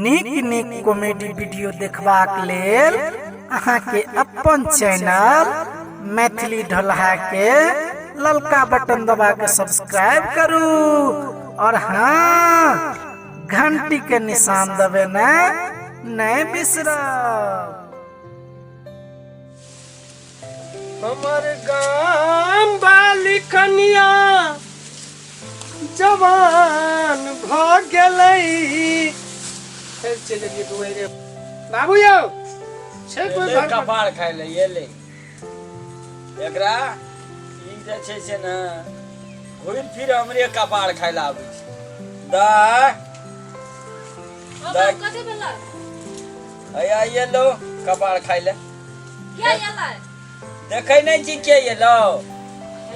नीक नीक comedy video देखबाक लेल अहाँके अपन चैनल मैथिली ढोलहा के ललका बटन दबा के सब्सक्राइब करू और हाँ, घंटी के निशान दबेना नहीं बिसरब। हमर गाम बाली कनिया जवान भ गेलै। फेर चलि एलियै दुआरे। बाबू यौ छै कोइ एलै घर पर? कपार खाय ले एलै। एकरा ई जे छै से ने घुरि फिर हमरे कपार खाय ले आबै छै। दाय बाबा, कथी भेलै? हैया एलो कपार खाय ले। के एलै? देखै नहि छी के एलो?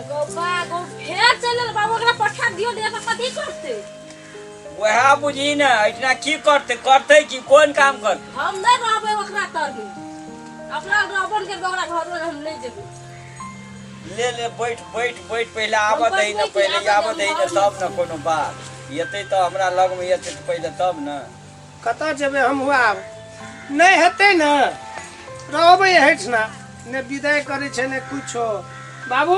एगो बागो फेर चलि एलै। बाबू, ओकरा पठा दियौ ने, एकर कथी करतै? वएह बुझी ने, एहिठिना की करतै? करतै की, कोन काम करतै? हम नहि रहबै ओकरा तरमे। अपना रहबो ने करबै ओकरा घरमे, हम नहि जेबै। ले ले, बैठ बैठ बैठ। पहिले आबऽ दही ने, पहिले आबऽ दही ने, तब ने कोनो बात। एतै तऽ हमरा लगमे एतै तऽ पहिले तब ने। कतऽ जेबै हमहूँ आब? नहि हेतै ने, रहबै एहिठिना। ने विदाइ करै छै ने कुछो। बाबू,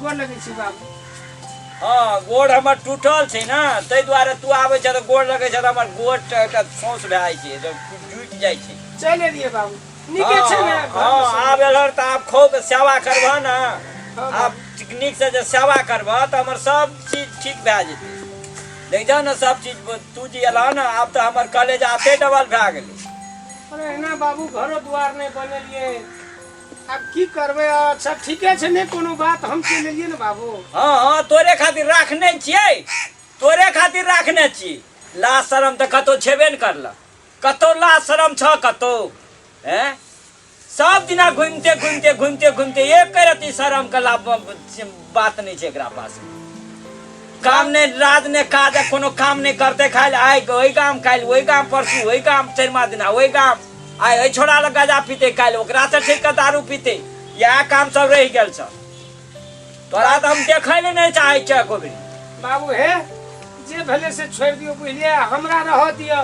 गोर लगै छी बाबू। हँ, गोड़ हमर टूटल छै ने, ताहि दुआरे तू आबै छ तऽ गोड़ लगै छ तऽ हमर गोड़ एकटा सौंस भए जाइ छै, तऽ टूटि जाइ छै। चलि एलियै बाबू, नीके छै ने? हँ, आब एलहर तऽ आब खूब सेवा करबह ने। आब नीकसँ जे सेवा करबह तऽ हमर सब चीज ठीक भए जेतै। देख जाउ ने सब चीज। तू जे एलह ने, आब तऽ हमर कॉलेज आते डबल भए गेलै। अरे एना बाबू, घरो द्वार नहि बनेलियै, आब की करबै? अच्छा ठीके छै, नहि कोनो बात, हम चलि एलियै ने बाबू। हँ हँ, तोरे खातिर राखने छियै, तोरे खातिर राखने छी। लाज शरम तऽ कतौ छेबे ने करलक। कतौ लाज शरम छ कतौ? हैं, सब दिना घूमते घूमते घूमते घूमते एक रति शरम के लाभ बात नहीं छै एकरा पास। काम ने राज ने काज, कोनो काम नहीं करते। खाली आइ ओहि गाम, काल्हि ओहि गाम, परसू ओहि गाम, चरिमा दिना ओहि गाम। आइ एहि छोड़ा लग गाजा पीते, काल्हि ओकरा से ठीक के दारू पीते। इएह काम सब रहि गेल छ। तोरा तऽ हम देखै लए नहि चाहै छियै एको बेरी। बाबू हे, जे भेलै से छोड़ि दियौ, बुझलियै? हमरा रहऽ दिअ,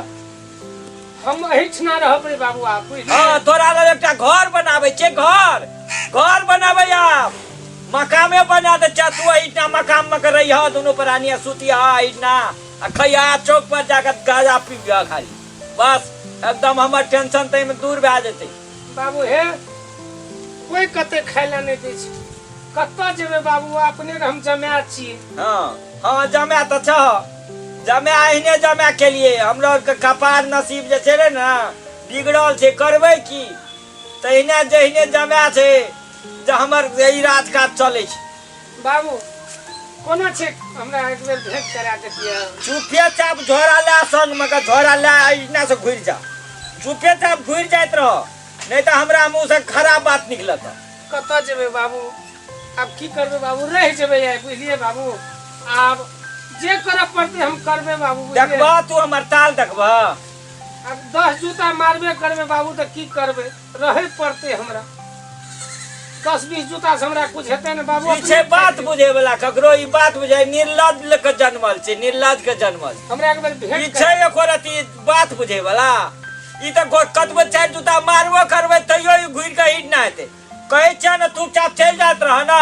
हम एहिठिना रहबै बाबू आब, बुझलियै? हँ, तोरा लग एकटा घर बनाबै छियै, घर घर बनाबै। आब मकामे बना दे चा, तू एहिठिना मकाम मे के रहिह, दुनू प्राणी सुतिह एहिठिना आ खइह, चौक पर जाके गाजा पीबिह खाली। बस एकदम हमर टेंशन ताहिमे दूर भए जेतै। बाबू हे, कोई कते खाय ला नहि दै छै, कतऽ जेबै बाबू? अपने हम जमाए छी। हँ हँ, जमाए तऽ छह, जमाए एहने जमाए के लिए हमरा आरके कपार नसीब जे छै ने बिगड़ल छै। करबै की, तहिने जहिने जमाए छै जे हमर ई राज काज चलै छै। बाबू, कोना छै? हमरा एक बेर भेंट करा देतियै। चुपे चाप झोरा लए संग मे के झोरा लए एहिना से घुरि जा। चुपे चाप घुरि जाइत रह, नहि तऽ हमरा मुँह से खराब बात निकलत। कतऽ जेबै बाबू आब? की करबै बाबू, रहि जेबै आइ, बुझलियै बाबू? आब जे करऽ पड़तै हम करबै बाबू, बुझलियै? देखबह तू हमर ताल देखबह। आब 10 जूता मारबे करबै बाबू, तऽ की करबै, रहै पड़तै हमरा। 10-20 जूता से हमरा कुछ हेतै ने बाबू। ई छै बात बुझे वाला ककरो? ई बात बुझे? निर्लज के जन्मल छै, निर्लज के जन्मल। हमरा एक बेर भेंट ई छै एको रति बात बुझे वाला? ई तऽ कतबो चारि जूता मारबो करबै तैयो ई घुरि कऽ हिट ना हेतै। कहै छियै ने, चुपचाप चलि जाइत रह ने।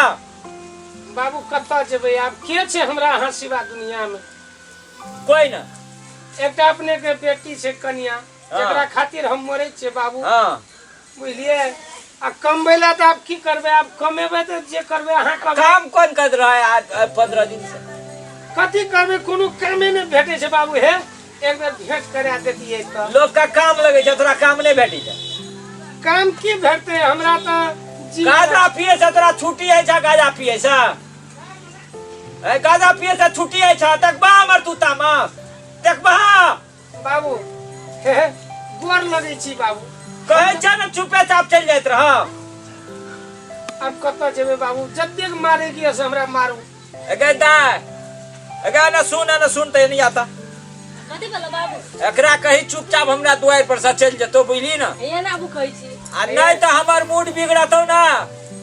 बाबू, कतऽ जेबै आब? के छै हमरा अहाँ सिवा दुनिया में? कोई ना। एकटा अपने के बेटी छै कनिया, जकरा खातिर हम मरै छियै बाबू। बुझलियै? आ कमबै ला तऽ आब की करबै? आब कमेबै तऽ जे करबै अहाँ करबै। काम कोन कर रहा है आज 15 दिन से? कथी करबै, कोनो कामे नहि भेटै छै बाबू। हे, एक बेर भेंट करा देतियै तऽ। लोग का काम लगे छै, तोरा काम नहीं भेटी छै? काम की भेटतै हमरा तऽ गाजा पिए से तोरा छुट्टी है छै? गाजा पिए से, ए गाजा पिए से छुट्टी है छै? देखबा हमर तू तामस देखबा। बाबू हे, हे, गोर लगै छी बाबू। कहै छै ने, चुपे चाप चलि जाइत रह। आब कतऽ जेबै बाबू? जतेक मारे के से हमरा मारू। एगे दाय, एगे न सुन, न सुन तऽ नहीं आता। कथी भेलै बाबू? एकरा कही चुपचाप हमरा दुआरि पर से चलि जेतौ, बुझली ने? एना आबू कहै छी। आ नहि तऽ हमर मूड बिगड़तौ ने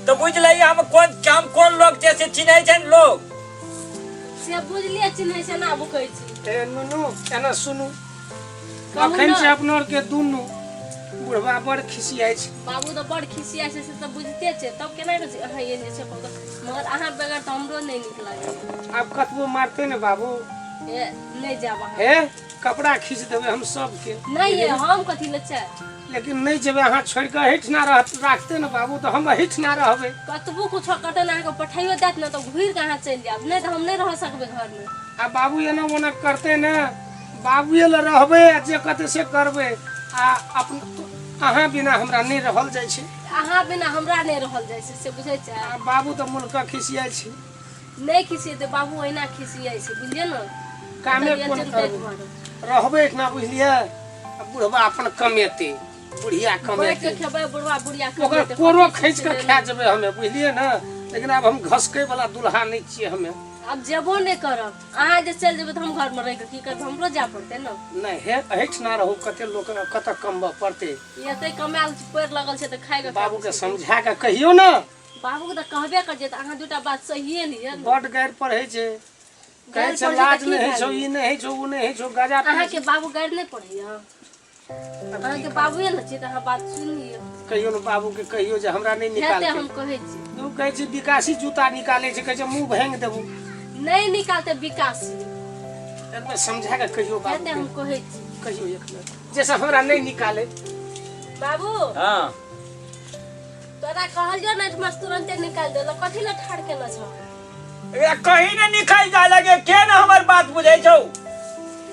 तऽ बुझि लही हम कोन, हम कोन लोग छै से चिन्है छै ने लोग। से बुझलियै, चिन्है छै ना, आबू कहै छी। ए नुनू एना सुनू। कहू अखन ने। छै अपना आरके दुनू बुढ़वा बड़ खिसियाइ छै। बाबू तऽ बड़ खिसिया छै से तऽ बुझिते छै, तब केना कऽ अहाँ एने छै कहू तऽ? मगर अहाँ बगैर तऽ हमरो नहि नीक लागैए। आब कतबो मारते ने बाबू। हे नहि जायब अहाँ। हे कपड़ा खींच देबै हम सबके। नहि ये, हम कथी लए छै? लेकिन नहि जेबै अहाँ छोड़ि कऽ एहिठिना रह राखते ने बाबू तऽ हम एहिठिना रहबै। कतबो कुछो करतै ने, अहाँके पठाइयो देत ने तऽ घुरि कऽ अहाँ चलि जायब, नहि तऽ हम नहि रह सकबै घरमे। आ बाबू एना ओना करते ने, बाबुए लए रहबै आ जे कहतै से करबै, आ अपन अहाँ बिना हमरा नहि रहल जाइ छै। अहाँ बिना हमरा नहि रहल जाइ छै से बुझै छै। आ बाबू तऽ मुल्क खिसियाइ छै। नहि खिसियेतै बाबू, ओहिना खिसियाइ छै बुझलियै ने। कामे कोन करबै, रहबै एहिठिना बुझलियै। आ बुढ़बा अपन कमेतै, बुढ़िया कमेतै, खेबै बुढ़वा बुढ़िया ओकर कोरो खींच कऽ खा जेबै हमे बुझलियै ने। लेकिन आब हम घसकै वाला दुल्हा नहि छियै हमे। आब जेबो नहि करब, अहाँ जे चलि जेबै तऽ हम घरमे रहि कऽ की करबै? हमरो जाय पड़तै ने। नहि हे, एहिठिना रहू, कते लोक कतऽ कमबऽ पड़तै। एते कमायल पड़ि लगल छै तऽ खाइ। बाबूके समझा कऽ कहियौ ने। बाबूके तऽ कहबे कर जे अहाँ दूटा बात सहिए लिअ। बड गारि पढ़ै छै, कहै छै लाज नहि होइ छौ, ई नहि होइ छौ, ओ नहि होइ छौ, गजा। अहाँके बाबू गारि नहि पढ़ैया? अहाँके बाबुए ने छी तऽ अहाँ बात सुनि लिअ। कहियो ने बाबूके कहियो जे हमरा नहि निकालतै। हम कहै छी तू कहै छी विकासी जूता निकालै छै, कहै छै मुँह भाङि देबू। नहि निकालतै विकासी। एक बेर समझा कऽ कहियो बाबू। हम कहै छी कहियो एक बेर जैसे हमरा नहि निकाले। बाबू हँ तोरा कहलियौ ने एहिठमा तुरन्ते निकालि देलक, कथी लए ठाढ़ केने छौ? एकरा कहीं ने निकल जाय लगे, के ने हमर बात बुझै छौ?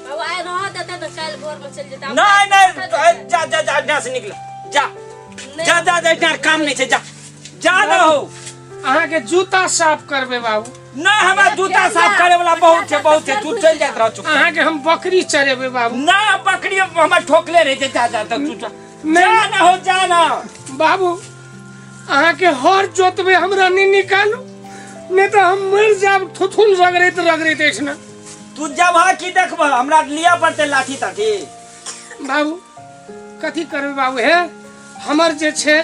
बाबू आइ रह देतै तऽ काल्हि भोरमे चलि जेतै। नहीं नहीं, जा जा जा, एहिठाम से निकल जा जा जा जा, एहिठाम काम नहीं छै, जा जा न हो। अहाँके जूता साफ करबै बाबू? नहीं, हमरा जूता साफ करे वाला बहुत छै, बहुत छै, तू चलि जाइत रह चुप। अहाँके हम बकरी चरेबै बाबू? नहीं, बकरी हमर ठोकले रहै छै, जा जा तू जा जा न हो, जा न बाबू। अहाँके हर जोतबै, हमरा नहि निकालू, नहि तऽ हम मरि जायब थुथुन रगड़ैत रगड़ैत एहिठिना। तू जब हा की देखबह, हमरा लिअ पड़तै लाठी ताठी। बाबू कथी करबै बाबू? हे हमर जे छै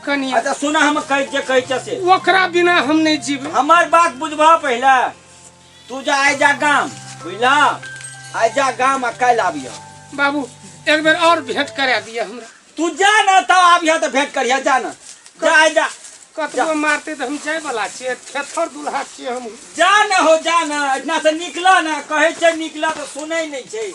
कनिया। अच्छा सुन, हम कहै जे कहै छै से। ओकरा बिना हम नहि जीबै। हमर बात बुझबह पहिले, तू जा आइ जा गाम, बुझला? आइ जा गाम आ काल्हि आबिह। बाबू एक बेर और भेंट करा दिअ हमरा। तू जा ना तब आबिह तऽ भेंट करिह, जा ना, जा आइ जा। कतबो मारते तऽ हम जाय वाला छियै, थेथर दुल्हा छियै हम। जा ना हो, जा ना, एहिठिना से निकल ना, कहै छै निकल तऽ सुनै नहि छै।